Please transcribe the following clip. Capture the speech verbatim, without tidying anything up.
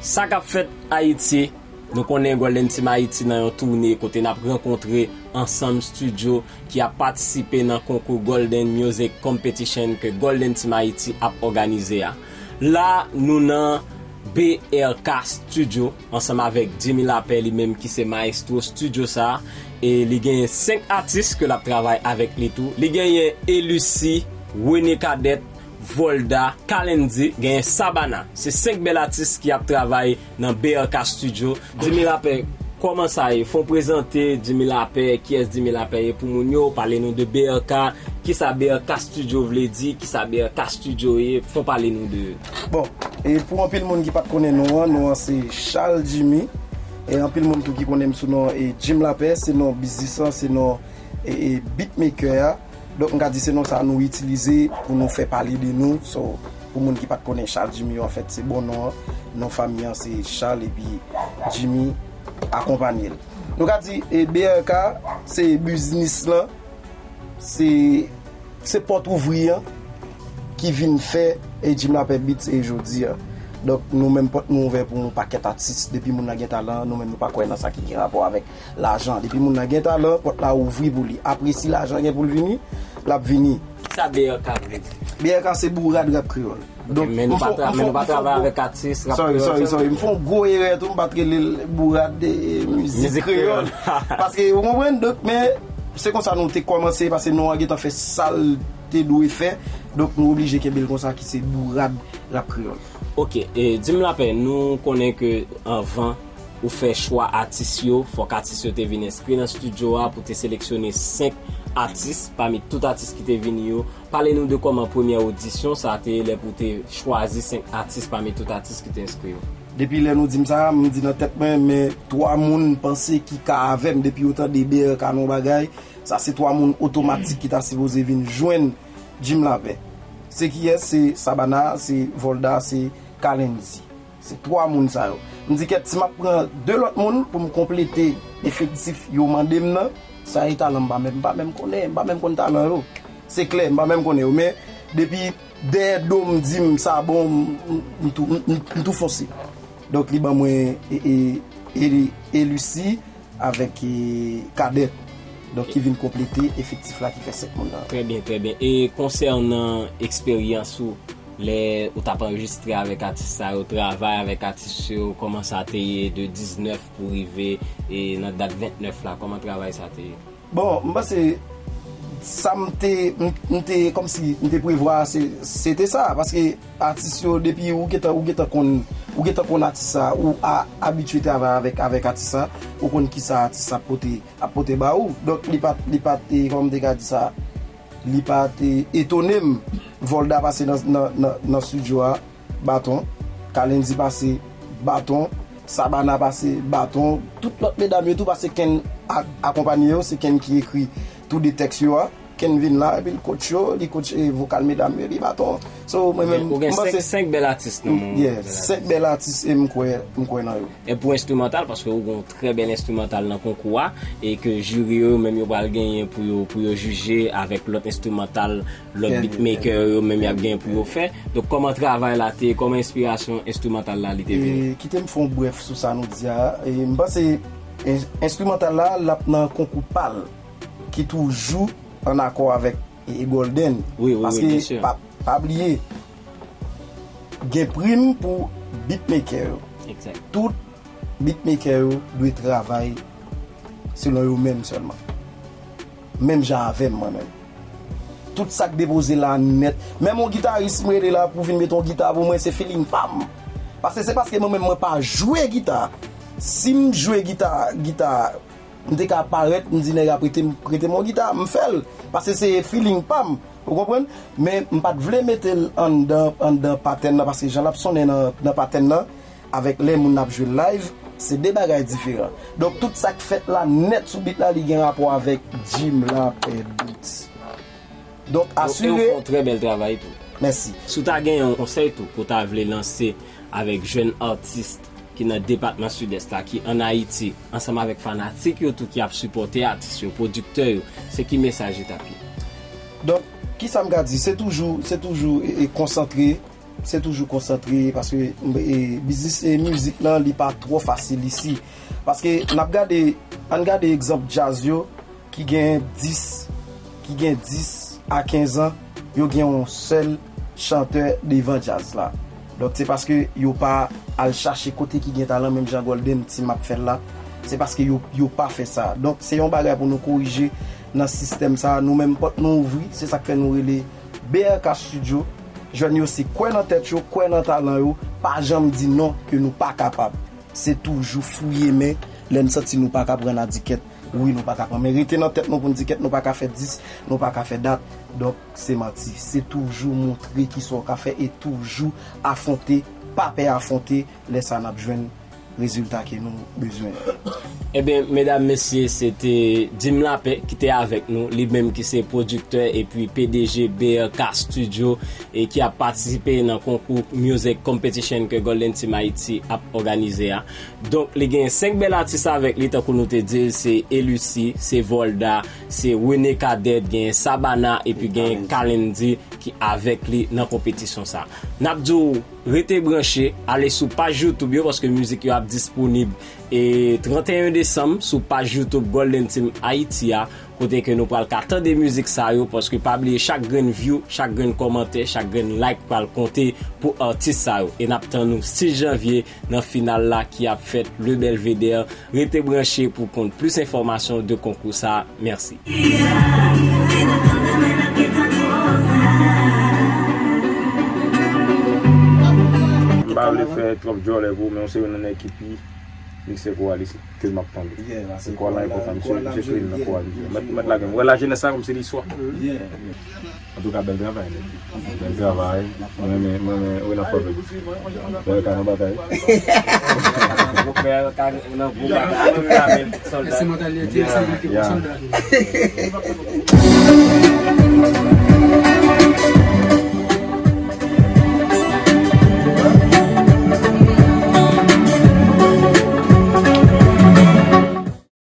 Sa k ap fèt Ayiti, nou konnen Golden Team Ayiti nan yon toune kote n ap rankontre Ansanm Studio ki ap patisipe nan konkou Golden Music Competition ke Golden Team Ayiti ap òganize a. La, nou nan B R K Studio ansanm avèk Jimmy Lapè li menm ki se mayestwo studio sa a. E li genyen senk atis ke l ap travay avèk li tou. Li genyen Elucy, René Cadet, Volda, Kalendy, genyen Sabana. Se senk bèl atis ki ap travay nan B R K Studio. Jimmy Lapè, kòman sa ye? Fò w prezante Jimmy Lapè, kiyès Jimmy Lapè ye pou moun yo, pale nou de B R K, kisa B R K Studio vle di, kisa B R K Studio ye, fò w pale nou de. Bon, e pou anpil moun ki pa t konnen non an, non an se Charles Jimmy. E anpil moun tou ki konnen m sou non e Jim Lapè, se non biznis lan, se non e, e beatmaker a. Donk, m ka di se non sa nou itilize pou nou fè pale de nou. So, pou moun ki pa t konnen Charles Jimmy yo, anfèt, se bon non an. Non fanmi an se Charles epi Jimmy akonpanye l. Nou ka di e, B R K se biznis lan, se, se pòt ouvri an ki vin fè e Jim Lapè Beats e jodi a. Donk, nou menm pòt nou ouvè pou yon pakèt atis. Depi moun nan gen talan, nou menm nou pa kwè nan sa ki gen rapò avèk lajan. Depi moun nan gen talan, pòt la ouvri pou li. Apre, si lajan gen pou l vini, l ap vini. Kisa B R K vle di? B R K se bourad rap kreyòl. Donk, men nou pa tra- men nou pa travay avèk atis rap kreyòl sèlman. Sorry, sorry, sorry. M fè yon gwo erè tou, m pa t rele l bourad de mizik kreyòl. Paske, ou konprann? Donk, men se konsa nou te kòmanse, paske non an gentan fè sa l te dwe fè. Donk, nou oblije kenbe l konsa ki se bourad rap kreyòl. Ok, e, Jim Lapè, nou konnen ke anvan ou fè chwa atis yo, fòk atis yo te vin enskri nan estidyo a pou te seleksyone senk atis pami tout atis ki te vini yo. Pale nou de kòman premyè odisyon sa a te ye lè pou te chwazi senk atis pami tout atis ki te enskri yo. Depi lè nou di m sa, m di nan tèt mwen, men twa moun m panse ki ka avè m depi yo tande B R K nan yon bagay, sa se twa moun otomatik ki ta sipoze vin jwenn Jim Lapè. Se kiyès? Se Sabana, se Volda, se Kalendy. Se twa moun sa yo. M di kèt, si m ap pran de lòt moun pou m konplete efektif yo mande m nan, sa e talan m pa menm, m pa menm konnen, m pa menm konn talan yo. Se klè, m pa menm konnen yo. Men depi dèyè do m di m sa bon, m, m, m tou, m, m, m tou fonse. Donk, li ban mwen e, e, e, Elucy avèk e, Cadet. Donk, ki vin konplete efektif la ki fè senk moun nan. Trè byen, trè byen. E konsènan eksperyans ou, lè ou t ap anrejistre avèk atis sa yo, travay avèk atis yo, kòman sa te ye de diznèf pou rive e nan dat ventnèf la, kòman travay sa te ye? Bon, m panse sa m te, m, m te, kòmsi m te prevwa, se, se te sa, paske atis yo, depi ou gentan, ou gentan konn, ou gentan konn atis sa, ou a, abitye travay avèk, avèk atis sa, ou konn kisa atis sa pote, ap pote ba ou. Donk, li pa t, li pa t, e, kòman m te ka di sa, li pa t, e, etone m. Volda pase nan, nan, nan, nan estidyo a, baton. Kalendy pase, baton. Sabana pase, baton. Tout lòt medam yo tou pase Ken a-, akonpanye yo, se Ken ki ekri tou de tèks yo a. Ken vin la, epi l coach yo, li coach e vokal medam yo, epi baton. So, mwen menm, ou gen m panse senk, senk bèl atis nan men w, yeah, bèl atis. Senk bèl atis, e m kwè, m kwè nan yo. E pou enstrimantal, paske ou gen yon trè bèl enstrimantal nan konkou a, e ke jiri yo, yo menm yo pral genyen pou yo, pou yo jije avèk lòt enstrimantal, lòt beatmaker yo, yo menm y ap genyen pou yo fè. Donk, kòman travay la te, kòman enspirasyon enstrimantal la li te vini? E, kite m fè yon brèf sou sa nou di a. E, m panse, en-, enstrimantal la, l ap nan konkou pa l, ki toujou an akò avèk e, e Golden. Wi, wi, wi, byen si. Paske, pa, pa bliye, gen prim pou beatmaker yo. Egzak. Tout beatmaker yo dwe travay selon yo menm sèlman. Menm jan avè m, mwen menm. Tout sa k depoze la nèt. Menm yon gitaris m rele la pou vin mete yon gita pou mwen, se feeling pa m. Paske se paske mwen menm mwen pa jwe gita. Si m jwe gita, gita, m te ka parèt, m di nèg la prete m, prete m yon gita, m fè l. Paske se feeling pa m, ou konprann? Men m pa t vle mete l anndan, anndan patèn nan, paske jan l ap sonnen nan, nan patèn nan, avèk lè moun ap jwe live, se de bagay diferan. Donk, tout sa k fèt la nèt sou beat la, li gen rapò avèk Jim Lapè Beats. Donk, asire. Donk, e w fè yon trè bèl travay tou. Mèsi. Si w ta gen yon konsèy tou pou w ta vle lanse avèk jèn atis ki nan depatman Sidès la, ki ann Ayiti, ansanm avèk fanatik yo tou ki ap sipòte atis yo, pwodiktè yo, se ki mesaj li t ap ye? Donk, kisa m ka di? Se toujou, se toujou, e, e, konsantre, Se toujou konsantre, paske e, biznis e mizik lan, li pa twò fasil isi. Paske n ap gade, ann gade egzanp djaz yo, ki gen dis, ki gen dis a kenz an, yo gen yon sèl chantè devan djaz la. Donk, se paske yo pa al chache kote ki gen talan, menm jan Golden Team ap fè l la. Se paske yo, yo pa fè sa. Donk, se yon bagay pou nou korije nan sistèm sa. Nou menm, pòt nou ouvri, se sa k fè nou rele B R K Studio. Jèn yo se kwè nan tèt yo, kwè nan talan yo, pa janm di non ke nou pa kapab. Se toujou fouye men, lè n santi nou pa ka pran n a di kèt, wi, nou pa ka pran. Men rete nan tèt nou pou n di kèt, nou pa ka fè dis, nou pa ka fè dat. Donk, se manti. Se toujou montre kisa w ka fè e toujou afwonte, pa pè afwonte, lè sa n ap jwenn rezilta ke nou bezwen. Ebyen, medam, mesye, se te Dim Lapè ki te avèk nou, li menm ki se pwodiktè epi P D G B R K Studio e ki ap patisipe nan konkou Music Competition ke Golden Team Haiti ap òganize a. Donk, li gen senk bèl atis avèk li, tankou nou te di l, se Elucy, se Volda, se René Cadet, gen Sabana, epi gen Kalendi ki avèk li nan konpetisyon sa. N ap di w, rete branche, ale sou paj YouTube yo, paske mizik yo ap disponib e trannteyen desanm sou paj YouTube Golden Team Haiti a, kote ke nou pral ka tande mizik sa yo, paske pa bliye chak grenn view, chak grenn kòmantè, chak grenn like pral konte pou atis sa yo. E n ap tann nou sis janvye nan final la ki ap fèt Le Belvédère. Rete branche pou konn plis enfòmasyon de konkou sa. Mèsi. M pa vle fè twòp djòlè pou ou, men w se youn nan nèg ki pi mikse koral isit ke m ap tande. Se koral la enpòtan, misye, misye clean nan koral, misye. Mèt, mèt lage m. Wè lajenès sa kòm se listwa. Antouka, bèl travay, nèg. Bèl travay. Mwen renmen, mwen renmen Renan Fòbèk. Bèl ka nan batay. Bèl ka nan gwo batay. Mwen renmen avèl sòlda. Se mantalite, se manke pou sòlda.